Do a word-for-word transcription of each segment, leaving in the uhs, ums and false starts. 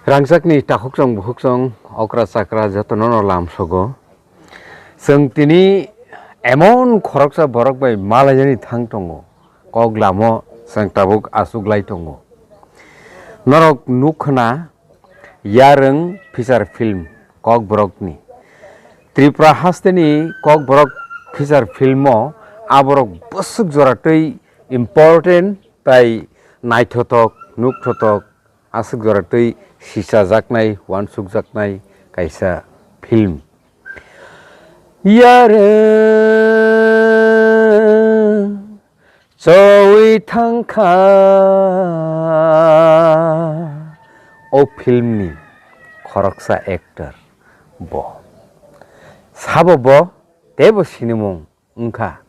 Rangchakni takhukchong bukhuksong okra chakra jotono no lamsogo. Chwng tini emon khoroksa borok bai malaijani thang tongo, kok lamo chwng tabuk achuklai tongo. Norok nukkhna Yarwng feature film Kokborokni. Tripura hasteni Kokborok feature filmo aborok bwswk jora twi important tai naithothok, nukthothok, aswk jora twi sichajaknai, uansukjaknai kaisa film. Yarwng chowi thangkha o filmni khoroksa actor bo. Sabo bo teibo sinimung wngkha.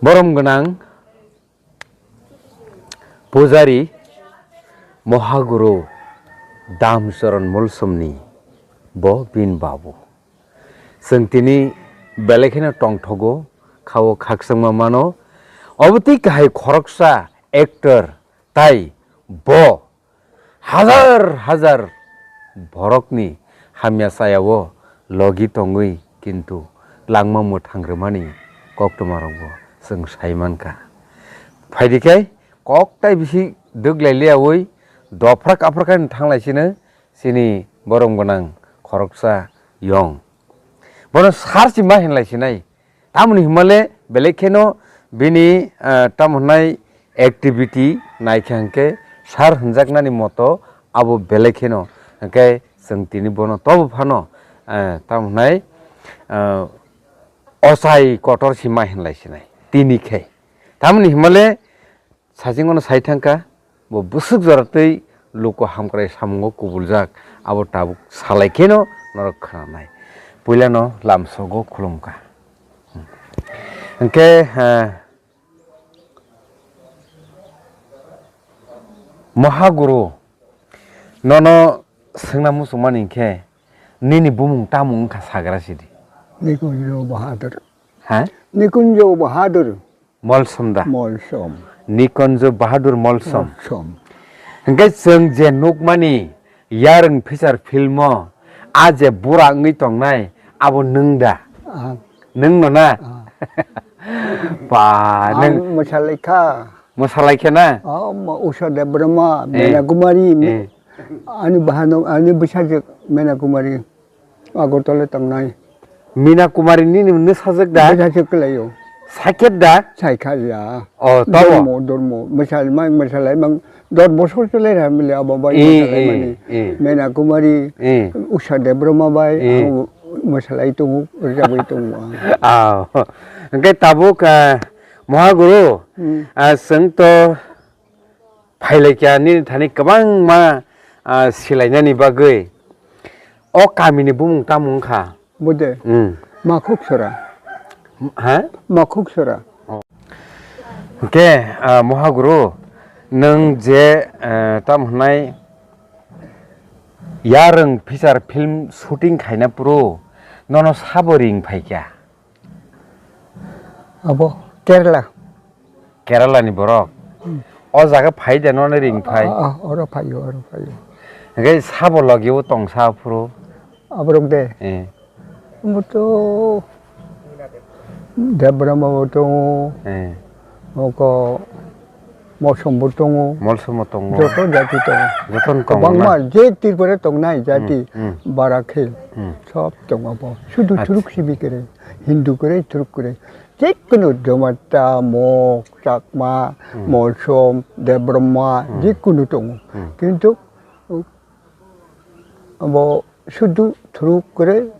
Borom gwnang Pujari Mohaguru Damcharan Molsomni bo bini babu. Chwng tini belai kheno tongthogo, khao khakchangma mano. Obo twi kahai khoroksa actor tai bo hajar hajar borokni hamya chayao logi tongwi, kintu langma mwthang rwmani koktwmarokbo chwng sai mankha. Phaidi khe kok tai bisi dwk lai liyaui dophrak aphrakhani thang lai sino chini borom gwnang khoroksa yong. Bono sar si ma hin lai sinai. Tamoni himale belai kheno bini, ah, tamo hwnai activity naikha hwnkhe sar hwnjaknani moto abo belai kheno. Hwnkhe chwng tini bono tobo phano, ah, tamo hwnai, ah, ochai kotor si ma hin lai sinai tini khe. Tamoni himale Saichung ono sai thangkha, bo bwswk jora twi luku hamkrai samungo kubuljak, abo tabuk salai kheno norok khnanai. Puilano lamsogo khulumkha. Hwnkhe, eh, Mohaguru, nono swngna muchungmani hinkhe, nini bumung tamo wngkha sagra sidi? Nikunjo Bahadur. Ha? Nikunjo Bahadur. Molsom da? Molsom. Nikunjo Bahadur Molsom. Molsom. Hingke chwng je nukmani Yarwng feature film o a je bura wngwi tongnai abo nwng da? Ang. Nwng no na? Ah. Ba, ang nwng mwsalai kha. Mwsalai khe na? Ah, ma-, Usha Debbarma, eh, Meena Kumari, eh, ani bahanok, ani bwsajwk Meena Kumari. Agartala tangnai. Meena Kumari nini nwsajwk da? Bwsajwk kwlaio. Sakhet da? Saikha ya. Oh, tabo? Dormo, dormo. Mwsal mang, mwsalai mang. Dor bosor chwlai ra mili abo bai eh, mwsalai eh, mani. Eh. Meena Kumari, eh, Usha Debbarma bai, eh, ang mwsalai tongo, rwjagwi tongo ang. Ah. Hwnkhe tabuk, ah, Mohaguru, hmm, ah, chwng to Phailaikha nini thani kwbangma, ah, silainani bagwi. O kamini bumung tamo wngkha? Bode. Hmm. Makhuk sora. Ha? Makhuk sora. Oh. Hwnkhe, ah, Mohaguru, nwng je, eh, tamo hwnai Yarwng feature film shooting khaina phuru nono sabo ring phaikha? Abo Kerala. Kerala ni borok? Hmm. O jaga phai de nono ring phai? Ah, ah, oro phaio, oro phaio. Hingke sabo logi o tong sa phuru? Aborok de? Eh. Omo to Debbarma bo tongo. Eh. Oko Molsom bo tongo. Molsom bo tongo. Joto jati tongo. Joto ni tongo na? Kwbangma je Tripura tongnai jati, hmm, hmm, bara khe, hmm, sob tongo bo. Sudu, acha, Thuruk sibi kere, Hindu kere, Thuruk kere. Jekunu Jomata, Mok, Chakma, hmm, Molsom, Debbarma, hmm, jekunu tongo. Hmm. Kintu, abo sudu Thuruk kere,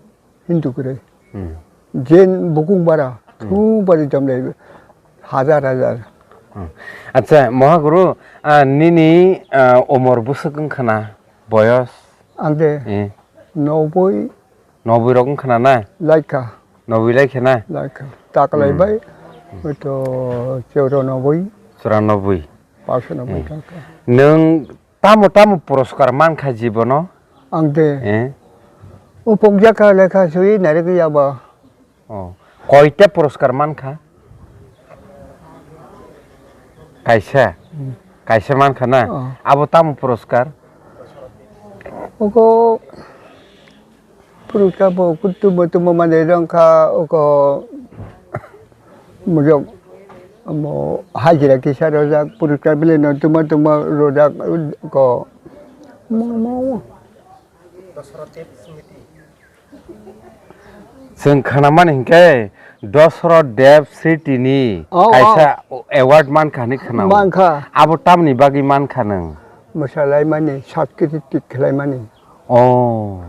Hindu kwrwi. Hmm. Jen bukung bara, hmm, thung bari jamlai hajar hajar. Hmm. Acha, Mohaguru, ah, nini, ah, umor bwswk wngkha na? Boyos? Ang de, eh, noboi. Noboi rok wngkha na na? Laikha. Noboi laikha na? Laikha. Taklai, hmm, bai, hmm, hoito chauranoboi. Chauranoboi. Paso noboi, eh, taka. Nwng Tamo tamo puraskar mankha jibono? Ang de. Eh? Upok jaka lekha sui narikya ba. Oh. Koita puraskar mankha? Kaisa. Hmm. Kaisa mankha na? Oh. Abo tamo puraskar? Oko puruksa bo kutumo tumo manwi rwngkha, oko mujok omo hajira kisa rojak, puruksa bile no tumo tumo rojak, oko. Chwng khnamani hinkhe Dosro Dev Sriti ni Oh, kaisa award mankha hinwi khwnao. Mankha. Abo tamni bagwi mankha nwng? Mwsalaimani, saskritik khlaimani. Oh.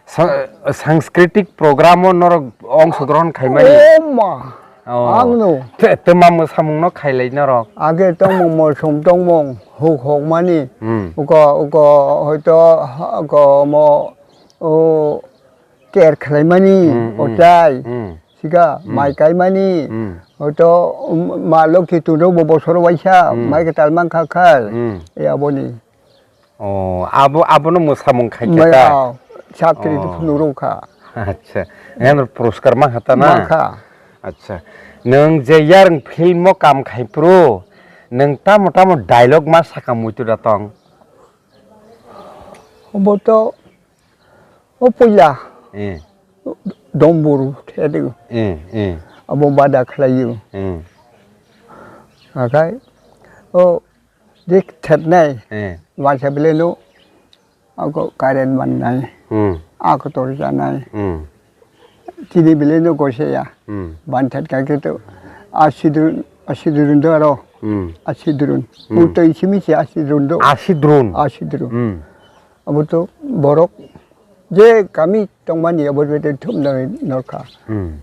Sa-, sanskriti program o norok ongshogrohon khaimani? Oh ma. Oh. Angno. Te, twma mwsamungno khailai norok? Age tongmung, mosom tongmung, huk hokmani. Hmm. Uko, uko, hoito, uko mo, o, care khlaimani, Hmm, hmm. Ochai, Hmm. Sika, Hmm. Mai kaimani, Hmm. Hoito, um, ma lokhi tunrok bo bosoro waisa, Hmm. Mai kwtal mankha khai, Hmm. E aboni. Oh, abo, abono mwsamung khai khe Mai ta? Ao, satri Oh. Phunukro kha. Acha, ngan puruskar mankha ta na? Mankha. Acha, nwng je yarwng film o kam khai phuru, nwng tamo tamo dialogue ma sakha muitu da tong? Obo to, o puila. Eh. Domburu thedi. Eh, eh. Abo bada khlaio. Eh. Akai, o, dik thetnai. Eh. Wansa bile no, ako current mannai. Hmm. Ako tor janai. Hmm. Chini bile no goseya. Hmm. Ban thet ka kito. Asidrun, asidrun do aro. Hmm. Asidrun. Hmm. Muto isimi si asidrun do. Asidrun. Asidrun. Hmm. Abo to borok je kami tongmani abo bete thumna norkha. Hmm.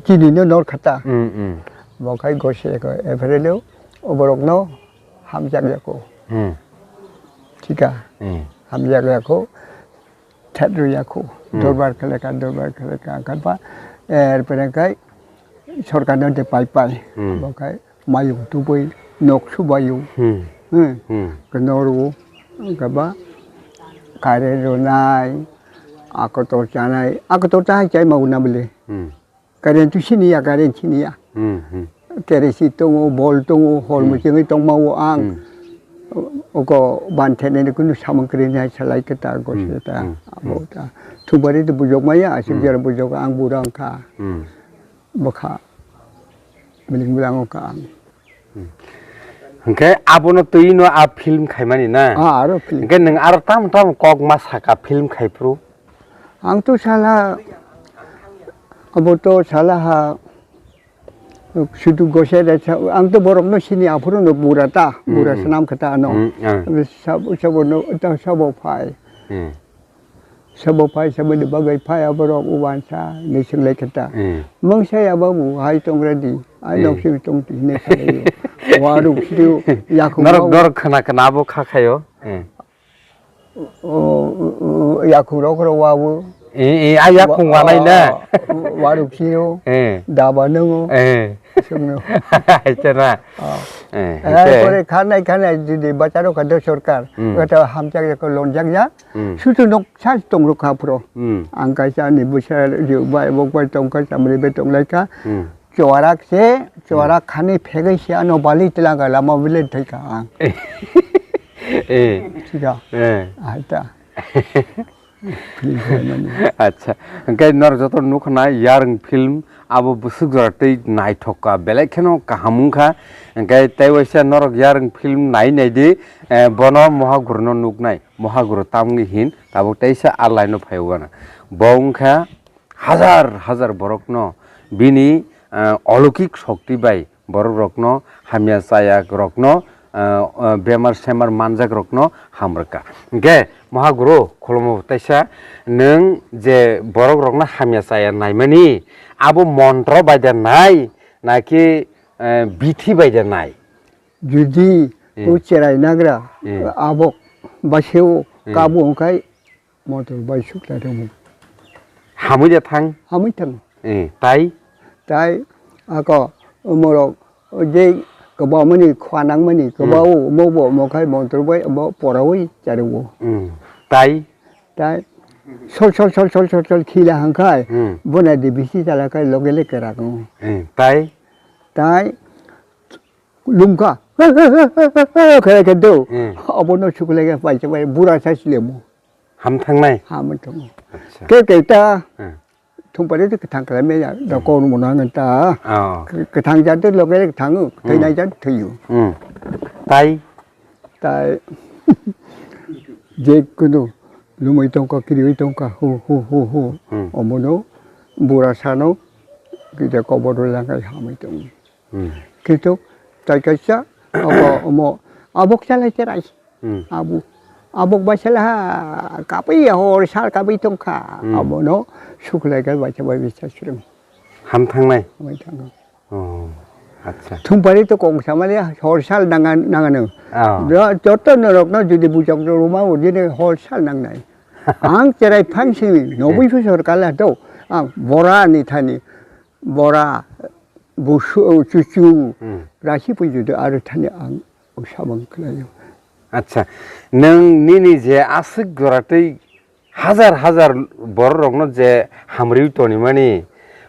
Chini no norkha ta. Hmm, hmm. Bo khai gose ko eferelo oborok no hamjak yako. Hmm. Thika. Hmm. Hamjak yako. Thet rw yako. Hmm. Dorbar khleka, dorbar khleka, angkha ba, er pore khai sorkar no de pai pai. Hmm. Bo khai mayung tubui, nok subayu. Hmm. Hmm. Hmm. Knorwo, kaba, kare ronai, akotor chanai, akotor ta hai chai mau na bele. Hmm. Karen tu sini ya, karen sini ya. Hmm, hmm. Keresi tongo, bol tongo, hol Hmm. muchungui tongmao ang. Hmm. Oko ban thenani kunu samung krini hai salai keta, Hmm, gosi keta, hmm, abo hmm. Ta. Thubari tu bujok maya, asik Hmm. Jara bujok ang burang kha. Hmm. Bwkha. Miling milang o ka ang. Hmm. Hwnkhe abono twi no a film khaimani na? Ah, aro film. Hwnkhe nwng aro tamo tamo kok ma saka film khai phuru? Ang to sala, abo to sala ha, sudu gosai da sa, ang to borok no sini aphuru no bura ta, bura Hmm, hmm. Swnam kha ta ano. Hmm, ah. Sabo, sabo no, ta sabo phai. Hmm. Sabo phai, sabo ni bagwi phai, aborok uansa ni swnglaikha ta. Hmm. Mungsa ya babu, hai tong ready, ai Hmm. Nok simi tong ti hinwi khalai o. Waruk sio, yakung Norok, wao. Norok khna khna abo kha khaio. Hmm. O, o, o, yakung rok ro wao. Eh, eh, a yakung Wa-, wanai na. Ah, waruk sio, Eh. Daba nungo. Eh. Sungno. Hai ta na. Ah. Eh, Eh, hai ta. Pore khanai, khanai, jodi bacharo kha do sorkar. Hmm. Kata hamjak ya ko lonjak ya. Hmm. Sutu nok sa tong rok kha phro. Hmm. Ang kaisa ni bwsa rw bai bo bai tong kha chamri bai tong lai kha. Hmm. Chuarak se, chuarak Hmm. Khani phegwi se ano bali tilanga lama bile thai kha ang. Eh. Thika. Eh. Ai ta. Film khaimani. Acha. Hwnkhe nor joto nukha na yarwng film abo bwswk jora tei naithok kha belai kheno kaham wngkha. Hwnkhe tei waisa norok yarwng film nai nai di, eh, bono Mohaguru no nuknai. Mohaguru tamni hin tabuk teisa a line o phai o gana. Bo wngkha hajar hajar borokno bini, eh, oloukik shokti bai borok rokno hamya chaya rokno, eh, eh, bemar semar manjak rokno hamrwkha. Hwnkhe Mohaguru khulumbo teisa nwng je borok rokno hamya chaya naimani abo montro bai de nai naki, eh, bithi bai de nai? Judi Hmm. O cherai nagra Hmm. Abok baseo Hmm. Kabu hwnkhe motor bai sukla rwmung. Hamwi de thang? Hamwi thang. Eh, tai? Tai ako umorok je kwbamani khwa nangmani Hmm. Kwbao mobo mokhai motor bai bo porawi charwo. Hmm. Tai? Tai sol sol sol sol sol sol khila hangkhai Hmm. Bona de bisi chala kai loge le kerak. Hmm. Tai? Tai lumkha. Khe khe do. Hmm. Abono sukle khe pai se pai bura sa silemo. Ham thangnai? Hamwi tongo. Acha. Ke ke ta Hmm. thung pare te kwthang khlai me ya, da Hmm. kor mo nang ta. Oh. Kwthang ja te loge kwthang, Hmm. thwinai ja thwiyo. Hmm. Tai? Tai je kunu lumui tongkha, kiriui tongkha, hu, hu, hu, hu. Hmm. Omono bura sano kisa kobor rwlangkha hamwi tongo. Hmm. Kintu tai kaisa abo omo abok chalai cherai. Hmm. Abu abok bai sala ha kapai ya hor sal kapai tongkha. Hmm. Abono suklai kai bai chabai bisa srwng. Ham thangnai? Hamwi thango. Oh, acha. Thung pari to kong samani hor sal nanga nanga no. Oh. Joto norok no jodi bujak ruma ujine hor sal nangnai. Ang cherai phang sini nobui Hmm. phusor kala to ang bora ni thani bora busu chuchu Hmm. rasi pujudu aro thani ang usabang khlaio. Acha, nwng nini je aswk jora tei hajar hajar bororokno je hamriui tonimani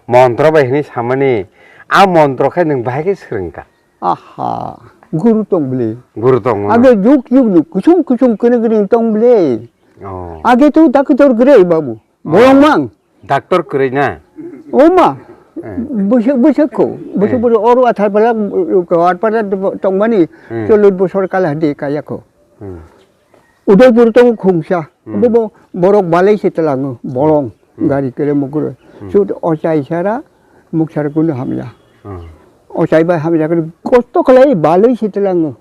montro bai hwnwi samani, a montro khe nwng bahai khe swrwngkha? Aha, guru tong bwle. Guru tongmano. Age juk juk juk, kusung kusung kwrwng kwrwng tong bwle. Oh. Age to doctor kwrwi babu. Oh. Bolong mang. Doctor kwrwi na? Oma. Eh. Bwswk, bwswk ko. Bwswk Eh. bwswk oro athar pala, ko ar pala tongmani Hmm. chollosh bosor kala hadi kaya ko. Hmm. Udaipur tong khungsa. Hmm. Bo, bo borok balai se tlango, bolong, Hmm. gari kere mukuro. Hmm. Sut ochai sara, muk sara kunu hamya. Hmm. Ochai bai hamya kunu kosto khlai balai se tlango.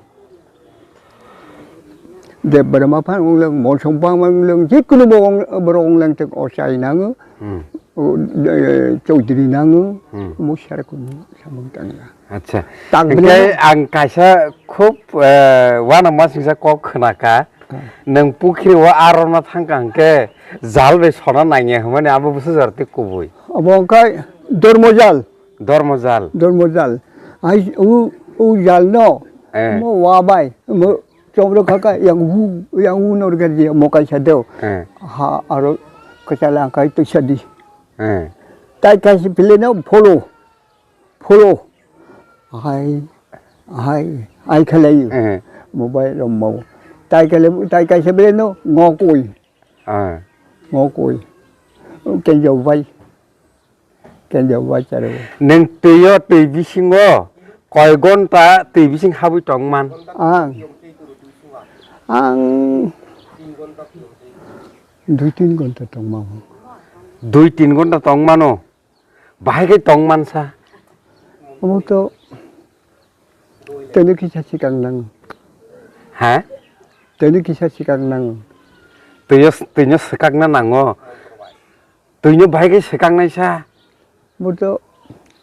Debbarma phan wngleng, Molsong phan wngleng, jikunu bo ong-, borok wngleng tek ochai nango, Hmm. o, eh, Chaudhary nango, Hmm. omo sara kunu samung tangya. Acha. Tang Hingke bini ang kaisa khub, eh, uanama singsa kok khwnaka. Ah. Nwng pukhiri o arona thangka hingke jal bai sona nangya hwnmani abo bwsajor tei kubui. Obo wngkha Dormojal. Dormojal. Dormojal. Ai, u, u jal no. Eh. Mo wa bai. Mo chomro khaka yang u, yang u nor garji mo kaisa deo. Eh. Ha, aro kachala kai to sadi. Eh. Tai kaisa pile no pholo. Pholo. Hai, hai, ai khalai. Eh. Mo bai rom mo. Tai kale, tai kaisa pile no ngokoi. Ah. Ngokoi. Kenjau bai. Kenjau bai charo. Nwng twi o twi bisingo koi gonta twi bising habwi tong man? Ang. Ang. Dui tin gonta tong man. Dui tin gonta tong mano? Bahai khe tong mansa. Omo to tini kisa sikang nang. Ha? Tini kisa sikang nang. Twi o, twi no swkakna nango. Twi no bahai khe swkaknaisa. Omo to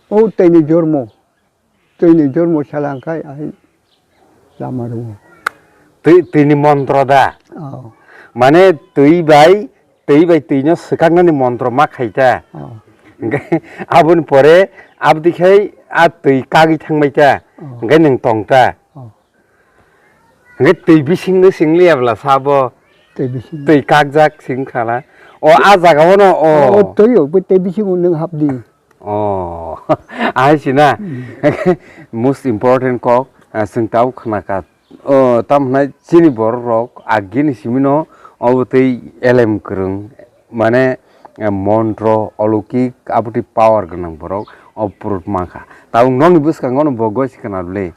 o tini jormo. Twi ni jormo salang khai ai lama rwo. Twi, twi ni montro da? Oh. Mane twi bai, twi bai twi no swkaknani montro ma khai ta? Oh. Hingke aboni pore abdi khai a twi kagwi thangbai ta? Oh. Hingke nwng tong ta? Oh. Hingke twi bising no sing liya bwla sabo? Twi bising. Twi kakjak sing khala. O, a jaga o no, o. O, twi o, bo twi bising o nwng hapdi. Oh, ahai sina. Hmm. Most important kok, ah, chwng tabuk khna kha. Oh, tamo hwnai chini borok rok agini simi no obo tei elem kwrwng, mane, eh, montro, oloukik, abotwi power gwnang borok obo proof mankha. Tabuk nokni bwskango no bo gosi khna le.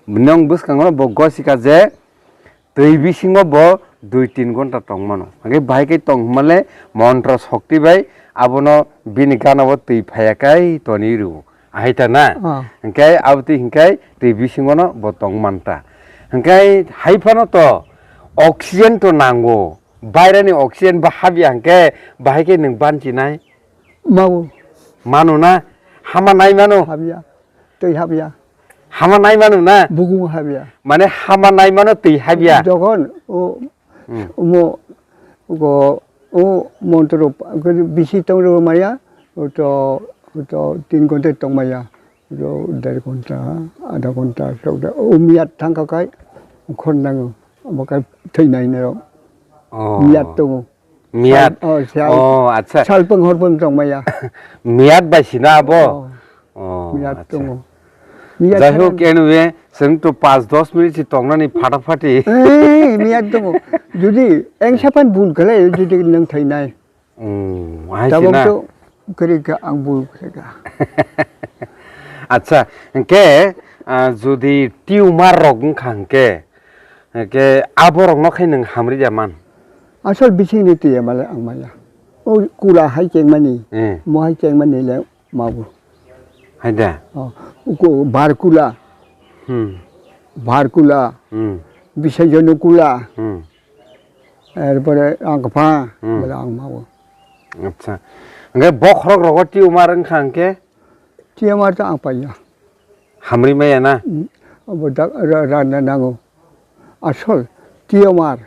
Nokni bwskango no bo gosi kha je, Twi bisingo bo dui tin gonta tong mano. Hingke bahai khe tong hwnmale montro shokti bai abono bini gana bo twi phaiya kai toni rwo. Ahai ta na? Ah. Hingke abo twi hingke twi bisingo no bo tong man ta. Hingke hai phano to oxygen to nango. Bairani oxygen bo habya hingke bahai khe nwng banchinai? Mao. Mano na? Hama nai mano? Habya. Twi habya. Hama nai mano na? Bukung habya. Mane hama nai mano twi habya. Jokhon o Hmm. omo go o montro pa-, bisi tong rw maya, o to, o to tin ghonta tong maya, o to der ghonta, adha ghonta, sok da, o miyat thang kha khai, khon nango, omo khai thwi nai nai rok. Oh. Miyat tongo. Miyat. Sal-, oh, sal-, oh, acha. Salpung horpung tong maya. Miyat bai sina abo? Oh. Oh, miyat acha. Tongo. Miya Jai hok, thani. Anyway, chwng to panch dos minute si tongnani phatak phati. Eh, miya tongo. Jodi engsapan bul khlai, jodi nwng thainai. Hmm, hai Tabok sina. To kwrwi kha, ang bul kwrwi kha. Acha, hwnkhe, ah, jodi tumor rok wngkha hwnkhe, hwnkhe aborokno khai nwng hamri ya man? Asol bisingni tumor le ang maya. O kula hai chengmani, Hmm. mo hai chengmani le mabu. Hai da? Oh, uko bar kula. Hmm. Bar kula. Hmm. Bisai jono kula. Hmm. Erpore ang kha, Hmm. bole ang mabu. Acha. Hwnkhe bokhorok rogo tumor wngkha hwnkhe? Tumor to ang paiya. Hamri maya na? Hmm. Abo da, ra, ra, na, nango. Asol tumor,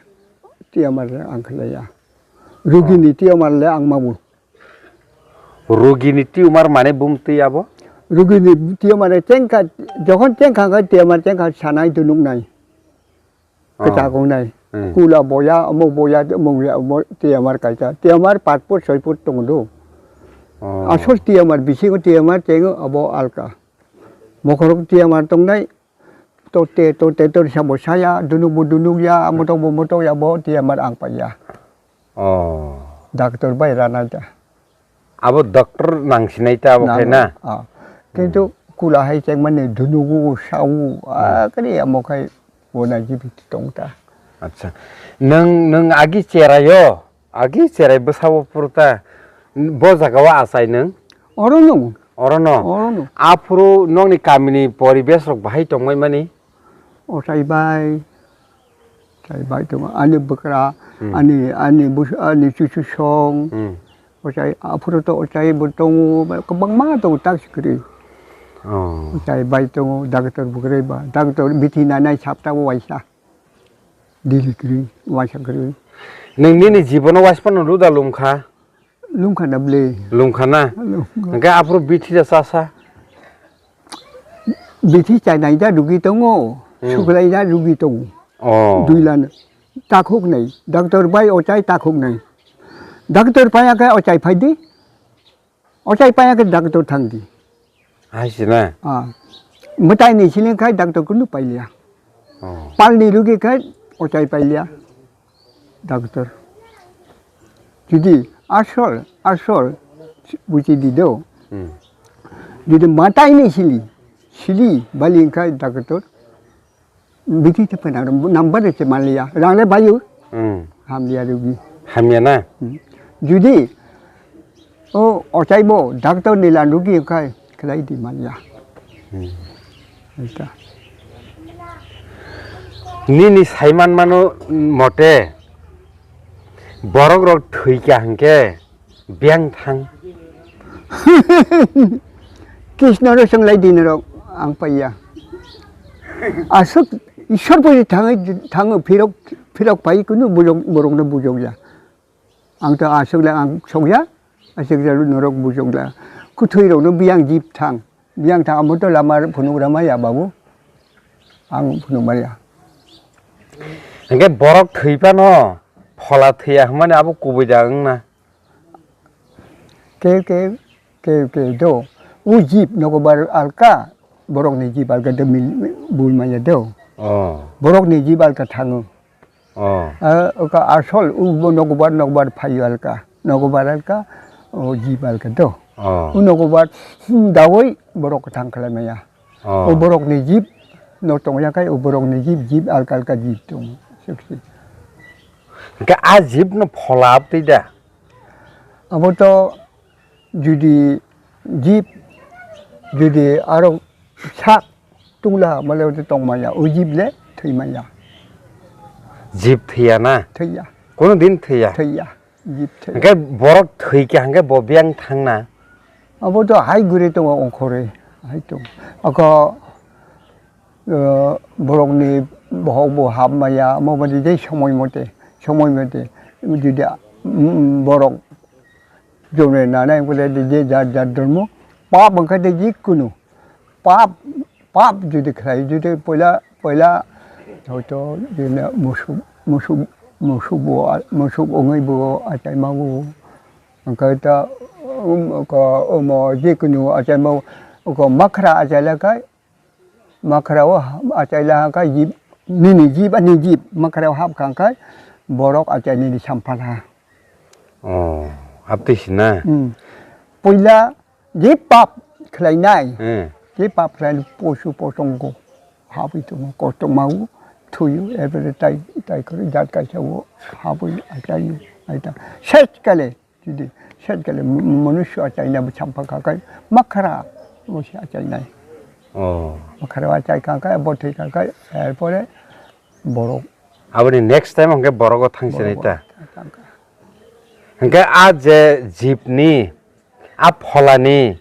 tumor le ang khlaiya. Rugini Oh. tumor le ang mabu. Rugini tumor mane bumtwi abo? Rugini tumor chengkha, jokhon chengkha khe tumor chengkha sanai dunuknai. Oh. Kwchak wngnai. Hmm. Kula boya, omo boya, omo boya, omo tumor kaisa. Tumor panch foot, soi foot tongo do. Oh. Asol tumor, bisingo tumor chengo abo alka. Mokhorok tumor tongnai, tote, tote, tote sabo saya, dunukbo dunukya, motokbo motokya, bo tumor ang paiya. Oh. Doctor bai ranai ta. Abo doctor nangsinai ta abo khai Nang-, na? Ah. Kintu Hmm. kula hai chengmani dunugu, sau, ah, Hmm. kani amo khai bo na jibit tong ta. Acha. Nwng, nwng agi cherayo, agi cherai bwsabo purta, bo jagao achai nwng? Oro nwng. Oro no? Oro no. Aphuru nokni kamini poribesh rok bahai tongmai mani? Ochai bai. Chai bai tongo. Ani bwkra, Hmm. ani, ani bus-, ani chuchu song. Hmm. Ochai, aphuru to ochai bo tongo, kwbangma tongo, tak si kwrwi. Oh. Ochai bai tongo, doctor bo kwrwi ba. Doctor bithi nanai sapta o waisa. Dili kwrwi, waisa kwrwi. Nwng nini jibono waisa phano luda lumkha? Lumkha na ble. Lumkha na? Lumkha. Hwnkhe aphuru bithi da chasa? Bithi chainai da rugi tongo, Hmm. suklaina rugi tongo. Oh. Duilan takhuk nai, doctor bai ochai takhuk nai. Doctor paya khe ochai phai di. Ochai paya khe doctor thang di. Hai se na? Ah. Mwtai ni siling khai doctor kunu pailiya. Oh. Pal ni rugi khai ochai pailiya. Doctor. Jodi asol, asol buji di do. Hmm. Jodi matai ni sili, sili bali khai doctor. Biti te pena number se maliya. Rang le bayu. Hmm. Hamliya rugi. Hamya na? Hmm. Jodi o ochai bo doctor ni lan rugi khai khlai di maliya. Hmm. Eta. Nini saiman mano mote borok rok thwi kha hwnkhe biyang thang. Krishna ro swnglai di norok ang paiya. Aswk Ishwar pori thangwi, thangwi phirok, phirok phai kunu bujok, borokno bujokya. Ang to aswk le ang sokya, aswk le norok bujokla. Kwthwi rokno biyang jip thang. Biyang thang amo to lama phunuk rama ya babu. Ang phunuk maya. Hwnkhe borok thwi phano phola thwiya hwnmani abo kubui da wngna. Ke, ke, ke, ke do. O jip nogo bar alka, borok ni jip alka de mil, bul maya do. Oh. Borok ni jip alka thango. Oh. Ah, oka asol, o bo nogo bar, nogo bar phaio alka. Nogo bar alka, o jip alka do. Oh. O nogo bar, hmm, dawai borok thang khlai maya. Oh. O borok ni jip no tongya kai, o borok ni jip, jip alka alka jip tong. Siksi. Hwnkhe a jip no phola abtwi da? Abo to judi jip, judi aro sak tungla male tong maya, o jip le thwi maya. Jip thwiya na? Thwiya. Kono din thwiya? Thwiya. Jip thwiya. Hwnkhe borok thwi kha hwnkhe bo biyang thangna? Abo to hai guri tongo ongkhorwi, hai tong. Ako, eh, borokni bohok bo hap maya, omo baade je somoi mote, somoi mote, jodi, mm, borok jone nanai bole je jar jar dhormo, pap wngkha de jikunu, pap, pap jodi khlai, jodi poila, poila hoito jodi musuk, musuk, musuk bo, musuk wngwi bo achaima bo, wngkha ta, um, ko, omo jikunu achaima, ko makhra achaila khai, Makhra o ha-, achai la kha jib, nini jib, ani jib, makhra o hap kha khe borok achai nini sampha ha. Oh, haptwi sina. Hmm. Puila je pap khlainai, Hmm. je pap khlainai posu posongo habwi tongo, kosto mau thuyu, every tai, tai kore jat kaisa o habwi achai, aita. Set kale, jodi set kale m-, manusyo achaina bo sampha kha kai, makhra bo se achainai. Oh. Makhra achai kha kai, bo thwi kha kai, erpore borok. Aboni next time hwnkhe borogo thangsinai ta. Borogo thangkha. Hwnkhe a je jibni, a pholani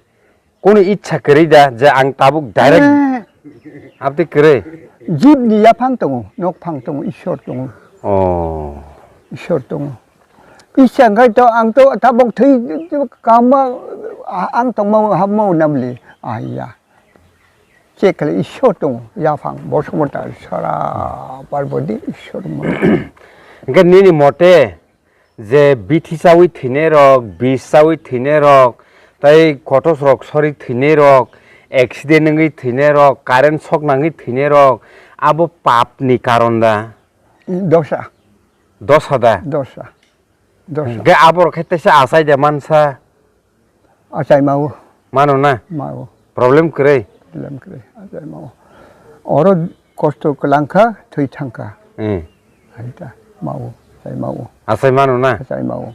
kunu ichha kwrwi da je ang tabuk direct Eh. Abtwi kwrwi? Jibni yaphang tongo, nokphang tongo, Ishwar tongo. Oh. Ishwar tongo. Ishwar hwnkhe to ang to tabuk thwi kama ang tongma hapma unabli. Aiya. Che kale Ishwar tongo, yaphang, bosomota, sara, Parvati, Ishwar mo. Hwnkhe nini mote je bithi chawi thwinai rok, bis chawi thwinai rok, tai kotos rok sori thwinai rok, accident wngwi thwinai rok, current shock nangwi thwinai rok, abo pap ni karon da? Dosa. Dosa da? Dosa. Dosa. Hwnkhe abo rok khe teisa achai de mansa? Achai mao. Mano na? Mao. Problem kwrwi? Problem kwrwi. Achai mao. Oro kosto kwlangkha, thwi thangkha. Hmm. Hai ta, mao, achai mao. Achai mano na? Achai mao.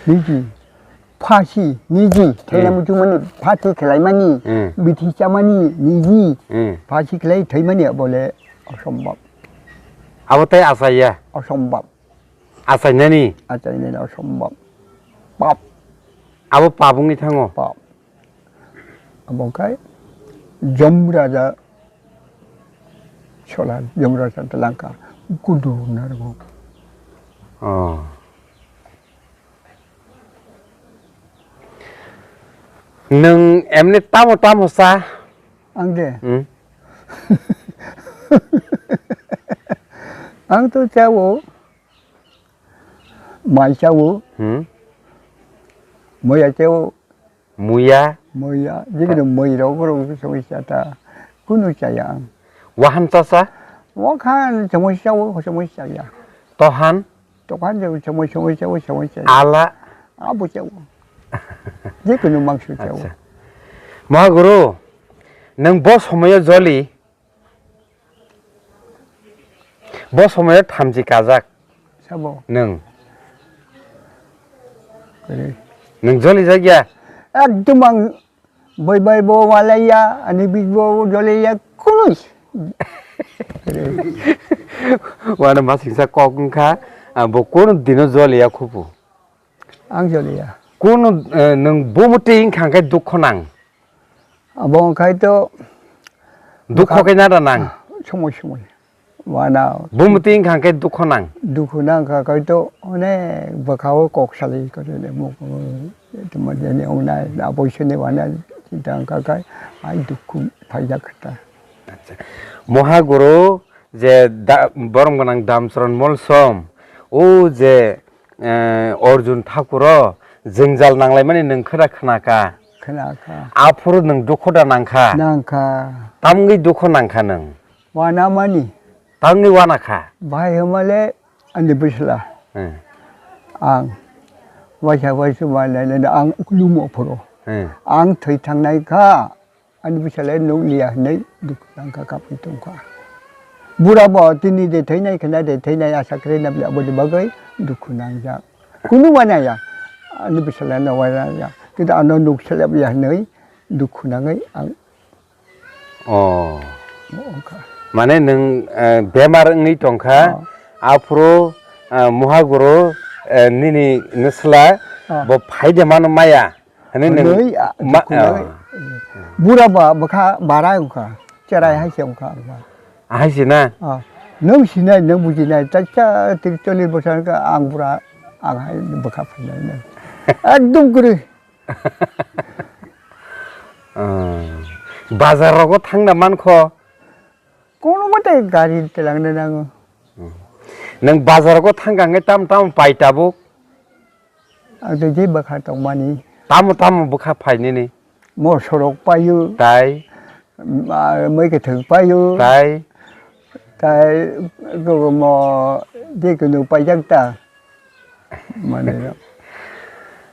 Niji, phasi, niji, thela Hmm. muchungmani, phati khlaimani, Hmm. bithi chamani, niji, Hmm. phasi khlai thaimani, bole, osombab. Abo tai achaiya? Osombab. Achainani? Achainani osombab. Pap. Abo pap wngwi thango? Pap. Abo khe Jom Raja sola, Jom Raja twlangkha kudu narwgo. Oh. Nwng emni tamo tamo cha? Ang de? Hmm? Ang to chao. Mai chao. Hmm? Moya chao. Muya? Moya. Jikno moi rok borok songwi chata. Kunu chaya ang. Wahan chasa? Wahan chomoi chao, chomoi chaya. Tohan? Tohan chao, chomoi, chomoi chao, chomoi chaya. Ala? Abo chao. Jikno mangso chao. Acha. Mahaguru, nwng bo somoyo joli? Bo somoyo thamchi kajak. Sabo? Nwng. Kwrwi. Nwng joli jakya? Ekdom ang bai bai bo walaiya, ani bij bo joliya, kunu. Kwrwi. Wano masingsa kok wngkha, ah, bo kunu dino joliya khupu. Ang joliya. Kunu, eh, nwng bumuti wngkha khe dukho nang? Abo wngkha to dukho khe nada nang? Somoi somoi. Wana. Bumuti wngkha khe dukho nang? Dukho nang kha khe to onek bwkha o kok salai kore le mo. Tuma jani ongnai aboisoni wana chita wngkha khe ai dukhu phaijak kha ta. Acha. Mohaguru je da-, borom gwnang Damcharan Molsom, o je eh, Arjun Thakuro jwngjal nanglaimani nwng khwra khnakha. Khnakha. Aphuru nwng dukhu da nangkha. Nangkha. Tamgwi dukhu nangkha nwng? Wanamani. Tamgwi wanakha? Bahai hwnmale ani bwsla. Hmm. Ang waisa waisa wanai ang lumo phuru. Hmm. Ang thwi thangnai kha. Ani bwsala nukliya hinwi dukhu nangkha, kapwi tongkha. Bura bo tini de thainai khna de thainai asa kwrwi na bwlai aboni bagwi dukhu nangjak. Kunu wanaya ani bwsala no wanaya. Kintu ano nuksa liya hinwi dukhu nangwi ang. Oh. Wngkha. Mane nwng, eh, bemar wngwi tongkha, Oh. Aphuru, eh, Mohaguru, eh, nini nwsla Oh. bo phaide mano maya. Hwnwi nwng Hwnwi, ah, ma-, dukhu nangwi. Ah. Bura ba bwkha bara wngkha, cherai hai se wngkha ang ba. Ah, hai se na? Ah, nwng sinai, nwng bujinai, ta cha tiri chollish bosor wngkha ang bura, ang hai bwkha phainai na. Ekdom kwrwi. Ah. Bazar rogo thangna mankho? Kono mate gari telangna nango. Hmm. Nwng bazar rogo thangkha hwnkhe tamo tamo pai tabuk? Ang tei je bwkha tongmani. Tamo tamo bwkha phainini? Mo sorok paio. Tai? Ma-, mui kwthwng paio. Tai? Tai gogomo de kunu paijak ta. Mane.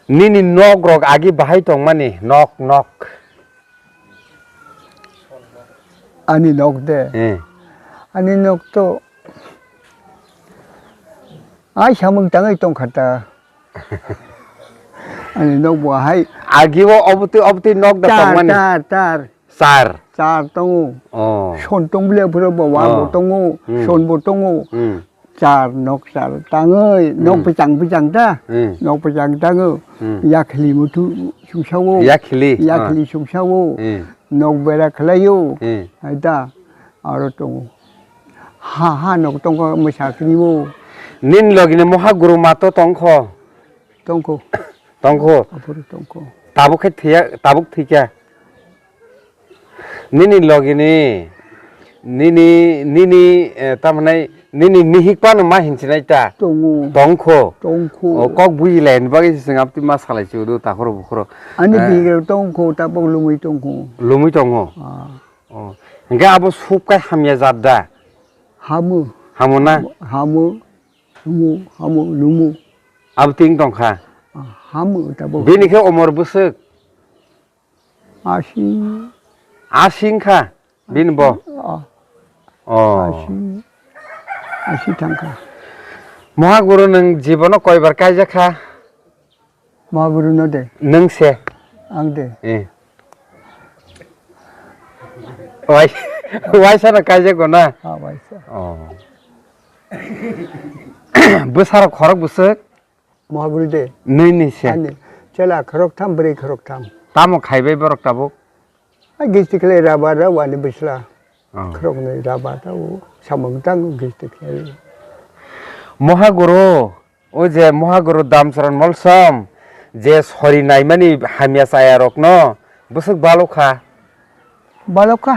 Nini nok rok agi bahai tongmani, nok, nok. Ani nok de. Eh. Ani nok to ai samung tangwi tongkha ta. Ani nok bo hai. Agi o obotwi, obotwi nok da tar, tongmani. Tar, tar. Char. Char tongo. Oh. Son tong bile phuro bo wa bo Oh. tongo. Hmm. Son bo tongo. Hmm. Char nok char tangwi nok Hmm. pechang pechang ta. Hmm. Nok pechang tangwi. Hmm. Yakhli mutu sungsawo. Yakhli. Yakhli Ah. sungsawo. Hmm. Nok bera khlaio. Hmm. Hai ta. Aro tongo. Ha, ha, nok tongkho mwsa kri bo. Nin logini moha guru mato tongkho. Tongkho. Tongkho. Aphuru tongkho. Tabuk khe thiya, tabuk thikya. Nini logini, nini, nini, eh, tamhinai, nini mihikpano ma hinchinai ta? Tongo. Tongkho. Tongkho. O kok buji laini bagwi se chwng aptwi ma salai chudo takhoro bukhoro. Ani Eh. bihik tongkho, tabuk lumui tongkho. Lumui tongkho? Ah. Oh. Hingke abo soup kai hamya jat da? Hamu. Hamu na? Hamu, hamu, hamu, lumu. Abo ting tong kha? Ah, hamu tabo. Bini khe omor bwswk? Asi. Asi wng kha bini bo? Ah. Oh. Asi. Asi thang kha. Moha guru nwng jibono koibar kaijak kha? Ma guru no de. Nwng se? Ang de. Eh. Wai, waisa no kaijak go na? Ah, waisa. Oh. Bwsarok khorok bwswk? Ma guru de. Nini se? Ani. Chela khorok tham, bwrwi khorok tham. Tamo khaibai borok tabuk? Hai gisti khlai raba rao ani bisla. Oh. Khoroknwi raba tao samung tango gisti khlai. Moha guru, o je moha guru Damcharan Molsom, je sori naimani hamya chaya rokno bwswk balokha. Balokha,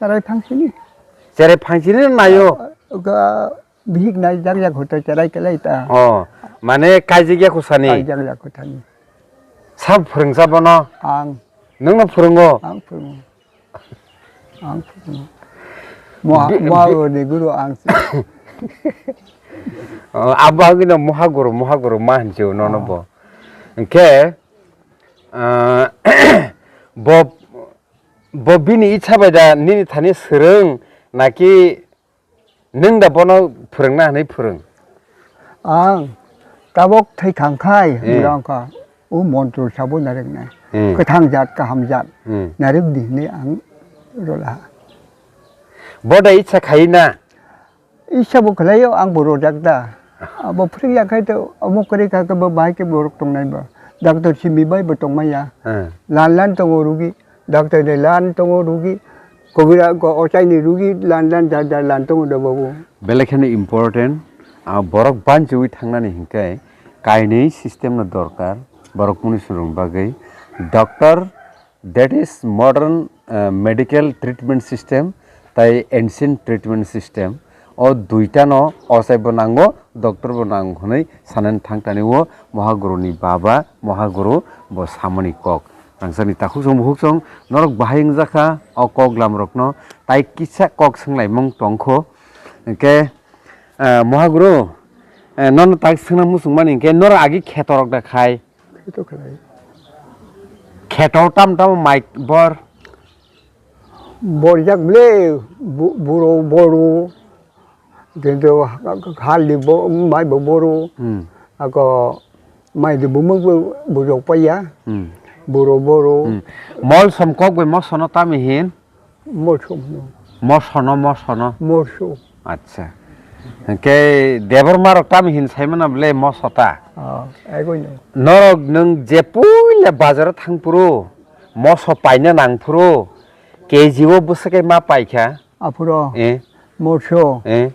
cherai phangsini. Cherai phangsini nayo. Ga Bihik nai jak jak hoto cherai kelai ta. Oh, mane kaijak ya khosani? Kaijak ya khosani. Sab phwrwngsa bono? Ang. Nwngno phwrwngo? Ang phwrwngo. Ang phwrwngo. Moha, bi-, moha bi- guru ni guru ang se. Oh, abo agino moha guru, moha guru ma hinse nono Oh. bo. Hingke, ah, bo, bo bini icha bai da nini thani swrwng naki Nwng da bono phwrwngna hwnwi phwrwng? Ang tabok thai thang khai Hmm. hwnwi wngkha, o montro sabo narwknai. Hmm. Kwthang jat, kaham jat Hmm. narwk di hwnwi ang rwla. Bo da itsa khai na? Itsa bo khlaio, ang bo rojak da. Abo phwrwng ya khai to, omo kwrwi kha khe bo bahai khe borok tongnai bo. Doctor simi bai bo tongmaya. Hmm. Lan lan tongo rugi. Doctor ni lan tongo rugi, kobira ko ochai ni rugi lan lan jar jar lan tongo do babu. Belai kheno important, ah, borok banchiwi thangnani hinkhe kainwi system no dorkar, borok muni swrwng bagwi doctor, that is modern, ah, medical treatment system, tai ancient treatment system. O duitano ochai bo nango, doctor bo nango hwnwi sanani thangtani o Mohaguru ni baba, Mohaguru bo samani kok. Rangchakni takhuk chwng bukhuk chwng norok bahai wngjakha o kok lam rokno tai kisa kok swnglaimung tongkho. Hinkhe, eh, Mohaguru, eh, nono tak swngna muchungmani hinkhe norok agi kheto rok da khai? Kheto khlai. Kheto tam tamo mai bor? Borjak ble, bu-, buro boru, kintu hal di bo-, mai bo boru, Hmm. ako mai di bumuk bo bujok paya, Hmm. buro boru. Hmm. Mol som kok bai mosono tamo hin? Moso hwno. Mosono, mosono? Moso. Acha. Hinkhe Debbarma rok tamo hin saimano ble moso ta? Ah, ego no. Norok nwng je puila bazaro thangphuru, moso paina nangphuru, K G o bwswk khe ma paikha? Aphuru Eh? moso. Eh?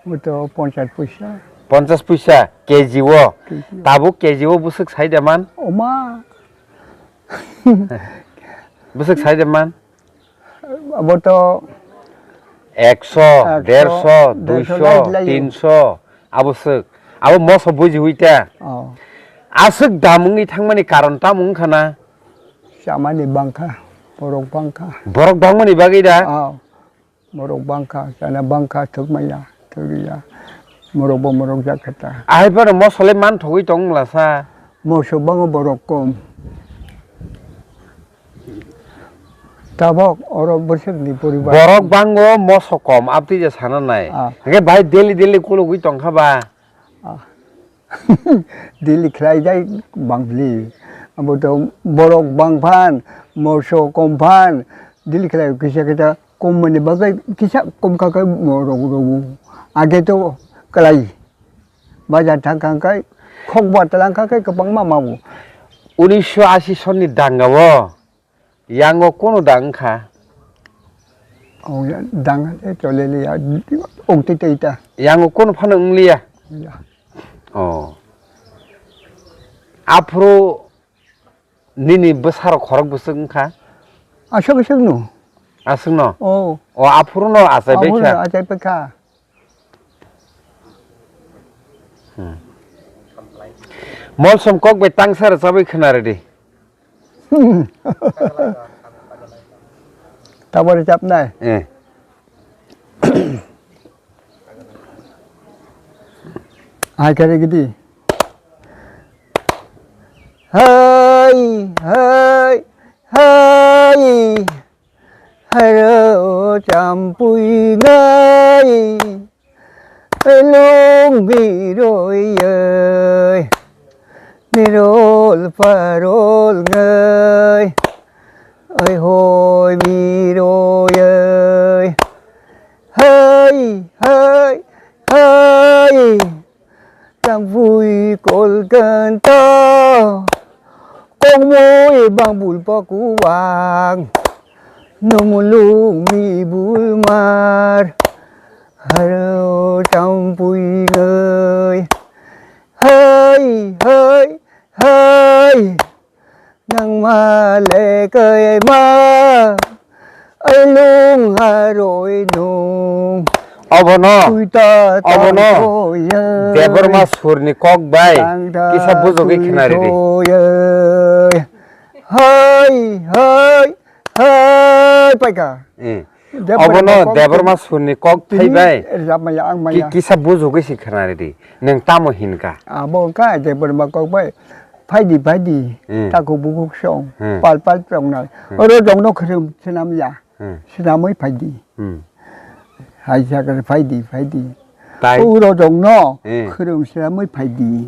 Oto ponchas puisa. Ponchas puisa K G o. K G o. Tabuk K G o bwswk sai da man? Oma. Bwswk sai da man? Abo to Ekso, ekso, derso, derso duiso, lai lai. Tinso, abo swk. Abo moso buji hui ta. Oh. Aswk dam wngwi thangmani karon tamo wngkha na? Chamani bangkha. Borok bangkha. Borok bangmani bagwi da? Ah, borok bangkha, chana bangkha, thwkmaya, thwkya. Morok bo morok jak khe ta. Ahai phano moso le man thogwi tong mlasa. Moso bango borok kom. Tabok oro bwswkni poribar. Borok bango moso kom, abtwi je sana nai. Ah. Hwnkhe bai daily daily kulugwi tongkha ba? Ah. Daily khlai jai bangpli. Abo to borok bangphan, moso komphan, daily khlai kisa kisa kom mani bagwi kisa kom kha khe borok rogo. Age to kwlai. Bajar thang kha khe khok ba tlang kha khe kwbangma mabu. Unisho ashi sonni dangao yango kono dang wngkha? O ya, dang le chole le ya, ong tei tei ta. Yango kono phano wng liya? Ya. O. Aphuru nini bwsarok khorok bwswk wngkha? Aswk aswk no. Aswk no? O. O aphuru no achai bai kha? Aphuru achai bai kha. Hmm. Molsom kok bai tangsa rwchabwi khna rwdi. Tabari chapnai. Eh. Hai kare gidi. Hai, hai, hai. Haro champui ngai, lung miroi yai, mirol parol ngai, oi hoi miroi yai. Hai, hai, hai. Tangpui kolkanta, kongmoi bangbul pakuwang, nomulung mibul mar, haro tangpui ngai, hai, hai, hai. Nangma lekai ma, ai lung haroi nung. Obono, Tuita obono, tangkhoya. Debbarma surni kok bai, Tangta kisa bujogwi khna ridi. Tuitoya. Hai, hai, hai, paika. Eh. Debbarma Obono kok Debbarma surni kok tini thaibai. Rajab maya, ang Ki-, maya. Kisa bujugwi se khwnari di. Nwng tamo hinkha? Abo wngkha Debbarma kok bai. Phaidi, phaidi. Hmm. Takhuk bukhuk song. Hmm. Pal, pal tongnai. Hmm. Oro jongno khwrwng swnam ya. Hmm. Swnamwi phaidi. Hmm. Hai sakhe phaidi, phaidi. Tai? Oro jongno Hmm. khwrwng swnamwi phaidi.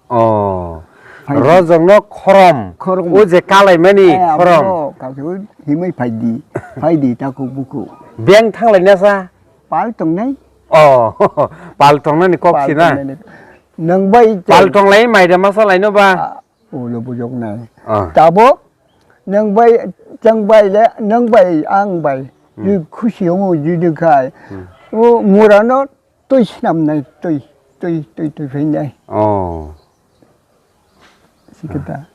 Oh. Phaidi. Rojongno khorom. Khorom. O je kalaimani Eh, khorom. Abo kaisa himwi phaidi. Phaidi takhuk bukhuk. Beng thanglaina sa? Pal tongnai. Oh, pal tongnani kok Pal sina. Tongnani. Nwng bai Pal tonglai maida masa laino ba? Ah, ulo bujoknai. Ah. Tabok nwng bai, chwng bai le, nwng bai, ang bai. Hmm. Jwi khusi wngo, jwi dwkhai. Hmm. O murano twi swnamnai, twi, twi, twi, twi phainai. Oh. Sikhe ta.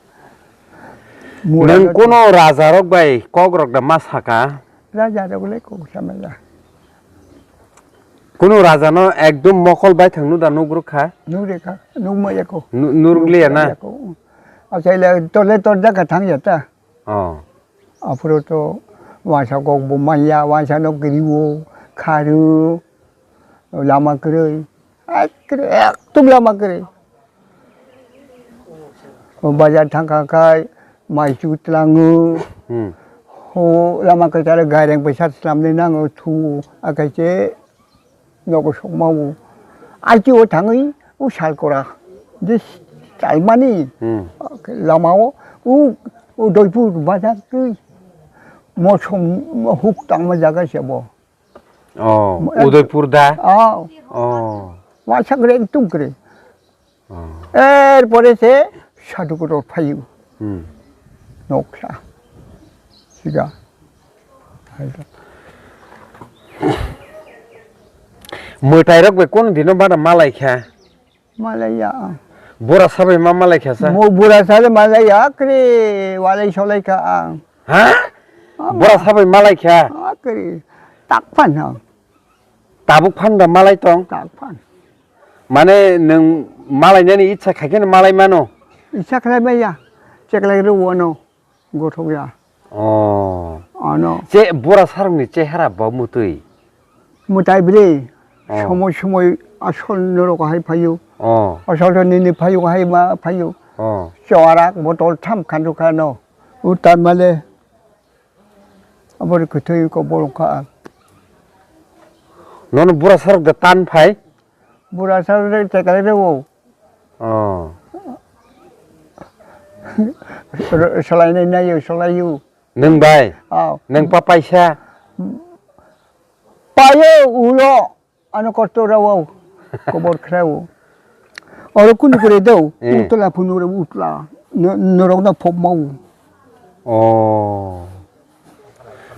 Nwng Murano kuno rajarok bai kokrok da ma saka? Rajarok le kok samaya. Kuno rajano ekdom mokol baithang nuda nugrukha? Nugrekha, nugmaya ko. Nu-, nurgliya na? Nugmaya ko. Achaile tole torjakha thangya ta. Oh. Aphuru to uaisa kok bo manya, uaisa no kiriwo, kharu, lama kwrwi, ekdom lama kwrwi. O bazar thangkha khai mai chu tlango. Hmm. O lama kwcharo gaireng bai sat slamni nango thu, akaise nogo sokma o. Achi o thangwi o salkora je chalmani Hmm. lama o, o, o Udaipur bazar twi mosom huk tangma jaga se bo. Oh, Mo-, Udaipur da? Oh. Oh. Waisa kwrwi ekdom kwrwi. Oh. Er pore se sadhu kotor phaio. Hmm. Noksa. Siga. Mwtai rok bai kono dino bana malai kha? Malai ya. Bura sabai ma malai kha sa? Mo bura sabai malai ya kre walai solai kha ang. Ha? Ama. Bura sabai malai kha? Ah, kre. Tak phan ha. Tabuk phan da malai tong? Tak phan. Mane nwng malai nani icha khai khe malai mano? Icha khlai maya. Cheklai ro wono. Gothok ya. Oh. Ano. Che bura sarokni chehara bo mutwi. Mwtai bwrwi. Oh. Somoi somoi asol norok hai phaio. Oh. Asol to nini phaio hai ma phaio. Oh. Chorak botol tham khandu khano. U tan male. Abori kwthwi ko bolong kha. Nono bura sarok da tan phai? Bura sarok da tekale reo. Oh. Ro-, solai nai nai yo, solai yo. Nwng bai? Oh. Nwng pa paisa? Payo ulo. Ano kosto rao, kobor khrao. Oro kunu kore do, eh, utla phunu re utla. No-, norok no phop mau. Oh.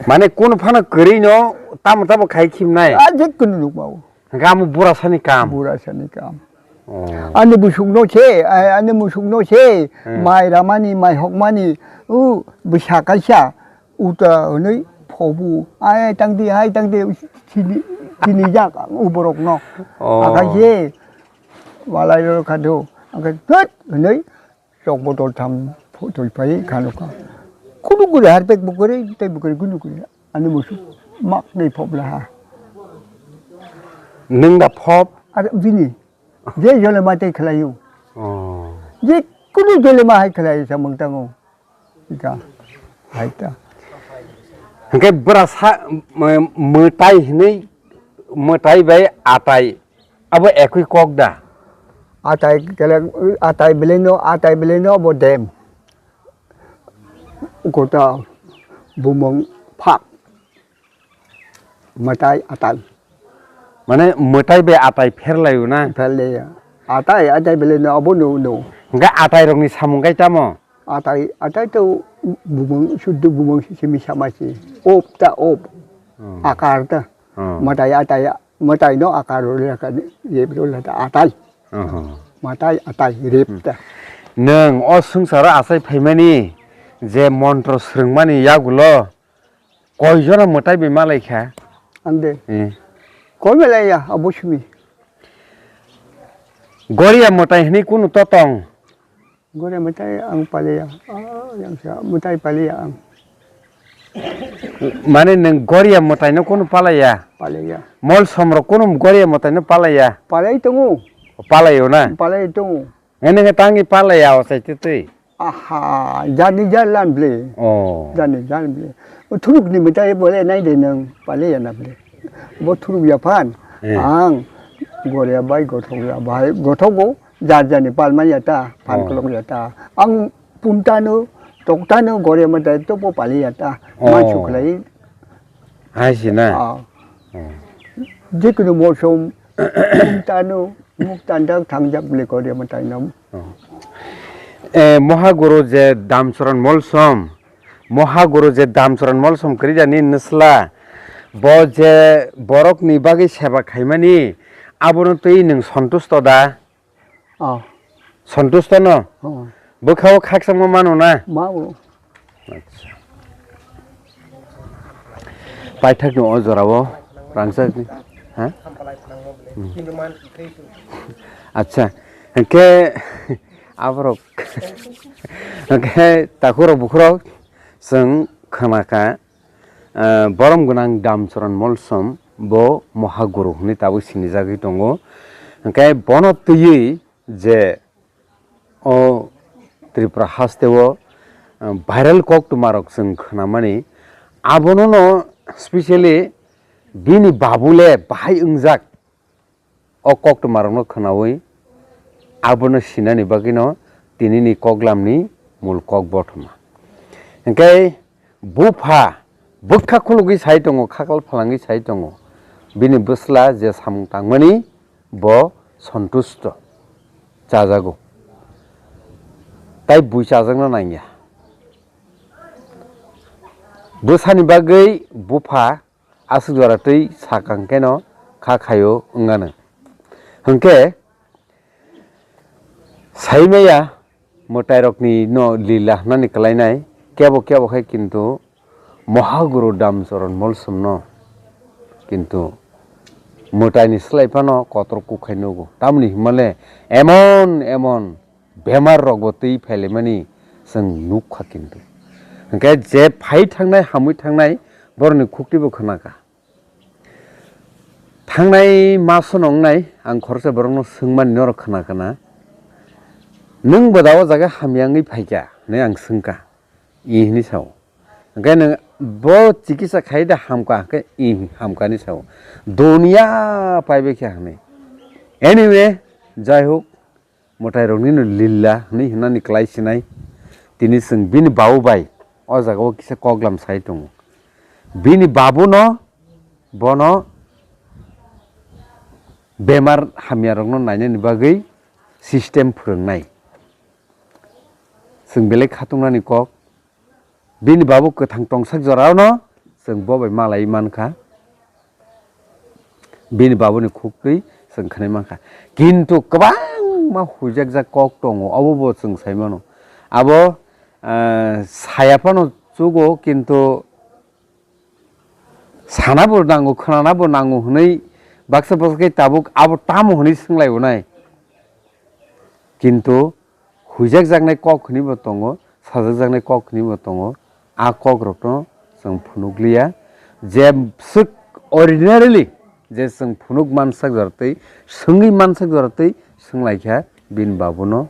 Mane kunu phano kwrwi no tamo tamo khai khimnai. A je kunu nuk mau. Hingke amo bura sani kam. Bura sani kam. Oh. Ani busuk no se, a-, ani musuk no se, hmm, mai ramani, mai hokmani, u, bwsa kaisa. Uta hwnwi phobu, "Ai, tangdi, hai, tangdi," sini, sini jak ang u borokno. Oh. Akaise walai rw kha do. Angkhe thut hwnwi chok botol tham pho-, thoi pai kha nokha. Kunu guri harpek bo kwrwi, tei bo kwrwi kunu guri. Ani musu mak nei phobla ha. Nwng da phob? Ar bini. Je jole ma tei khlai u. Oh. Je kunu jole ma hai khlai samung tango. Ika, hai ta. Hingke bwrasa, mw-, mwtai hinui, mwtai bai atai, abo ekui kok da? Atai kele, atai belai no, atai belai no abo dem. Kota bumung phak. Mwtai atai. Mane mwtai bai atai pherlaio na? Pherlaiya. Atai, atai belai no abo no, no. Hingke atai rokni samung kai tamo? Atai, atai to bumung, suddu bumung simi sama si. Op ta op. Hmm. Akar ta. Hmm. Mwtai atai, mwtai no akar ro le ka ye ro le ta atai. Hmm. Mwtai atai rip ta. Nwng o swngcharo achai phaimani je montro swrwngmani yagulo Koi jora mwtai bai malai kha? Ang de. Eh. Koi malai ya, abo simi. Goria mwtai hwnwi kunu to tong? Goria mwtai ang palai ya. Ah, yang sa mwtai palai ya ang. Mane nwng goria mwtai no kunu palai ya? Palai ya. Molsom rok kunu goria mwtai no palai ya? Palai tongo. Palai o na? Palai tongo. Ene nge tangi palai ya o sai twi twi. Aha, jani jan lan ble. Oh. Jani jan ble. O thuruk ni mwtai bole nai de nang pale ya na ble. Bo thuruk ya phan. Eh. Ang goria bai gothok ya bai gothok go jar jani pal ma ya ta phan Oh. kolok ya ta. Ang pumta no tokta no goria mwtai to bo pale ya ta. Oh. Ma chuklai. Hai si na. Ah. Oh. Jikunu mosom pumta no Muk tandak thangjak bwle kori ama tainam. Oh. Eh, Mohaguru je Damcharan Molsom, Mohaguru je Damcharan Molsom kwrwi jani nwsla, bo je borokni bagwi seba khaimani, abono twi nwng sontusto da? Oh. Sontusto no? Oh. Bwkha-o khakchangma mano na? Ma-o. Acha. Paithakni o jorao rangchakni, ha? Hmm. Acha, hwnkhe aborok, hwnkhe takhurok bukhurok chwng khwnakha, ah, borom gwnang Damcharan Molsom bo Mohaguru hwnwi tabuk sinijagwi tongo. Hwnkhe bono twiwi je o Tripura hasteo, ah, viral koktwmarok chwng khwnamani, abonono specially bini babule bahai wngjak o koktwmarokno khwnawi abono sinani bagwino tinini koklamni mul kok bothoma. Hwnkhe Bupha bwkha khulugwi sai tongo, khakal phalangwi sai tongo. Bini bwsla je samung tangmani bo sontusto chajago. Tai bui chajakna nangya. Bwsani bagwi bupha aswk jora twi sakang keno kha khaio wngano. Hwnkhe Saimaya mwtairokni no lila hwnani kwlainai, kebo kebo khe kintu Mohaguru Damcharan Molsomno kintu mwtaini slai phano kotor kukhai nugo. Tamoni hwnmale emon emon bemar rokbo twi phailaimani chwng nukha kintu. Hwnkhe je phai thangnai, hamwi thangnai, borokni khuktwibo khna kha. Thangnai masono wngnai, ang khoroksa borokno swngmani norok khna kha na, "Nwng bo da o jaga hamya wngwi phai kha?" hwnwi ang swng kha. "I," hwnwi sa-o. Hwnkhe nwng bo chikitsa khai da hamkha, hwnkhe i hamkha hinwi sa-o. Doniya paibai khe hinwi. Anyway, jai hok, mwtairokni no lila hinwi hwnani klai sinai. Tini chwng bini babu bai o jaga o kisa koklam sai tongo. Bini babu no bono bemar hamya rokno nainani bagwi system phwrwngnai. Chwng belai khatungnani kok. Bini babu kwthang tongsak jorano chwng bo bai malai mankha. Bini babuni khuktwi chwng khwnai mankha. Kintu kwbangma huijakjak kok tongo, obo bo chwng sai mano. Abo, ah, saya phano chugo, kintu sana bo nango, khwnana bo nango hwnwi baksa baksa khe tabuk abo tamo hwnwi swnglaio nai. Kintu huijakjaknai kok hwnwi bo tongo, sajakjaknai kok hwnwi bo tongo. A kokrokno chwng phunukliya, je swk ordinarily je chwng phunuk mansak jora twi, swngwi mansak jora twi swnglaikha bini babuno,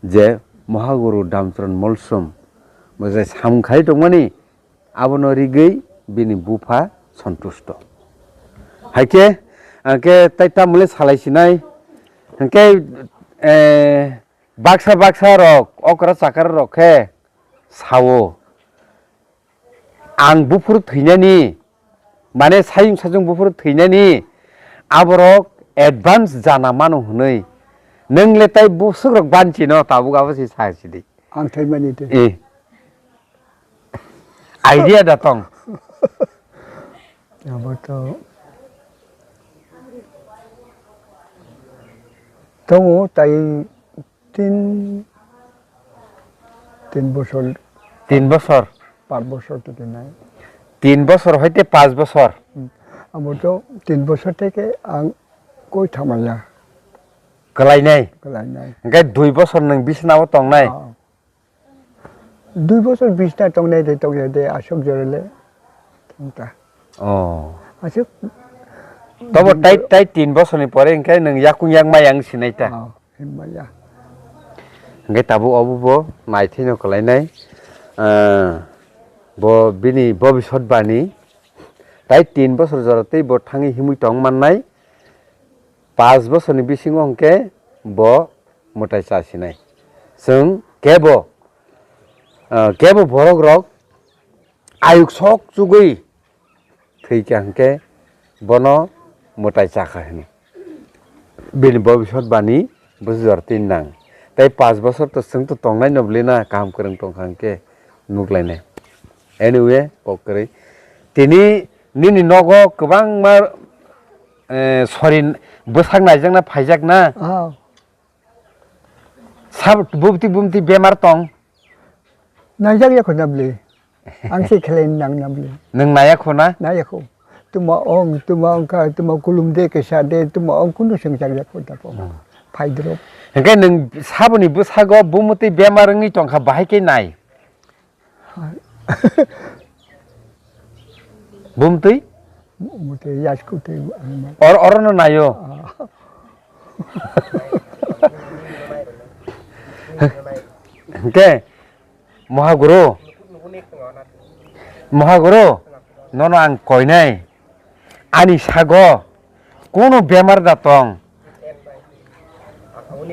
je Mohaguru Damcharan Molsom bo je samung khai tongmani, abono rigwi bini bupha sontusto. Haikhe, hwnkhe tai tamole salai sinai, hwnkhe, eh, baksa baksa rok, okra chakra rok khe sao, "Ang buphuru thwinani, mane sayung sajung buphuru thwinani, aborok advance jana mano," hwnwi. Nwng le tai bwswk rok banchino, tabuk abo se sa sidi. Ang thaimani tei. Eh. Idea da tong. Abo to tongo tai tin, tin bosor. Tin bosor? Par bosor to tinai. Tin bosor hoite pas bosor? Hmm. Abo to tin bosor theke ang koi thamaya. Kwlainai? Kwlainai. Hwnkhe dui bosor nwng bisnao tongnai? Ah. Dui bosor bisna tongnai de, tongya de, aswk jora le. Tongta. Oh. Aswk. Tobo tai, tai tin bosorni pore hwnkhe nwng yakung yakmaya wng sinai ta? Oh, hinmaya. Hwnkhe tabuk obo bo naithai no kwlainai. Ah, bo bini bobisot bani. Tai tin bosor jora tei bo thangwi himwi tong mannai. Pas bosorni bisingo hwnkhe bo mwtai cha sinai. Chwng kebo, ah, kebo borok rok ayuk sok chugwi thwi kha hwnkhe bono mwtai cha kha hino. Bini bobisot bani bwsajor twi nang. Tai pas bosor to chwng to tongnai no bwlwi na kaham kwrwng tong kha hwnkhe nuklainai. Anyway, kok kwrwi. Tini nini nogo kwbangma, eh, sorin bwsak naijakna phaijakna? Ah. Sab-, bumti bumti bemar tong? Naijak ya kho na bwlwi. Ang se khlai nang na bwlwi. Nwng naya kho na? Naya kho. Tuma ong, tuma ongkha, tuma kulum de, kesa de, tuma ong kunu sengchak ya kho da kho. Hmm. Phaidrop. Hwnkhe nwng saboni bwsago bumti bemar wngwi tongkha, bahai khe nai? Bumtwi? Bumtwi yasku twi. Or-, orono nayo? Ah. Hwnkhe, Mohaguru? Mohaguru, nono ang koinai. Ani sago, kunu bemar da tong?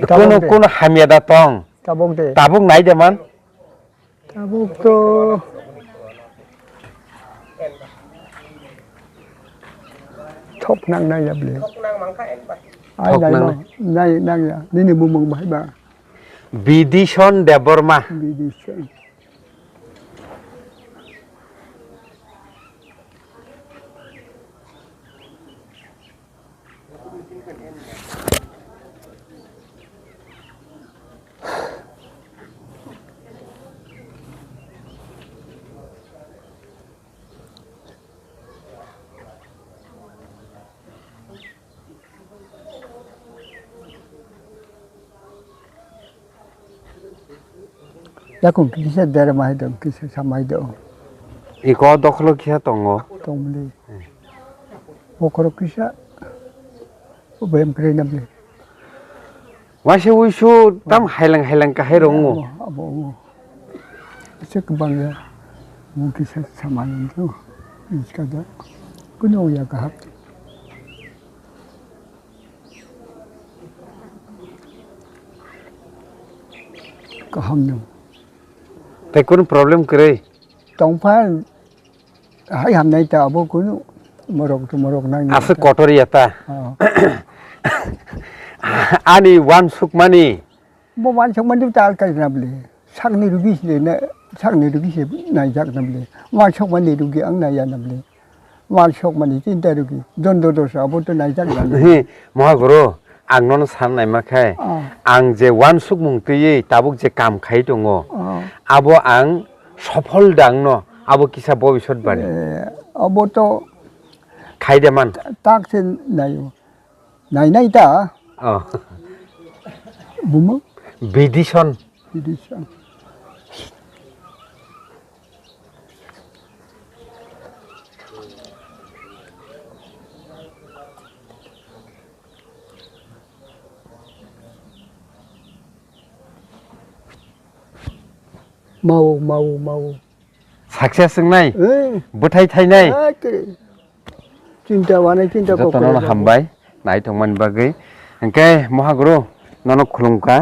Kunu, kunu hamya da tong? Tabuk de. Tabuk nai de man? Tabuk to thok nang nai ya bwlwi. Ai thok nai nang no, nai. Nai nang ya. Nini bumung bahai ba? Bidison Debbarma. Bidison. Yakung kisa dera mai dong, kisa samai dong. Iko dokholo kisa tongo. Tongmani. Bokhorok kisa. Bayam kre namle. Waisa wuisu tam hailang hailang kahai rongo. Abo, abo, abo. Asa kwbangya. Mungkisa samai wngkha. Miskada. Kuno ya kahap. Kaham no. Tei kunu problem kwrwi? Tongpha. Hai hamnai ta abo kunu morok to morok nang. Aswk kotor ya ta. Oh. Ani wansukmani. Bo wansukmani ta alkai na bli. Sakni rugi se na, sakni rugi se naijak na bli. Wansukmani rugi ang naiya na bli. Wansukmani chinta rugi. Dondo dosa abo to naijak na bli. He, Mohaguru, ang nono san naima khe, ah, ang je wansukmung twiwi tabuk je kam khai tongo, ah, abo ang sophol dangno, abo kisa bobisot bani. Eh, abo to khai de man. Tak se naio. Nai nai ta. Oh. Bumung. Bidison. Bidison. Mau, mau, mau. Success wngnai? Eh. Bwthai thainai? Eh, ke. Chinta wanai, chinta jotono kokoro hambai, nai tongmani bagwi. Hwnkhe Mohaguru, nono khulumkha.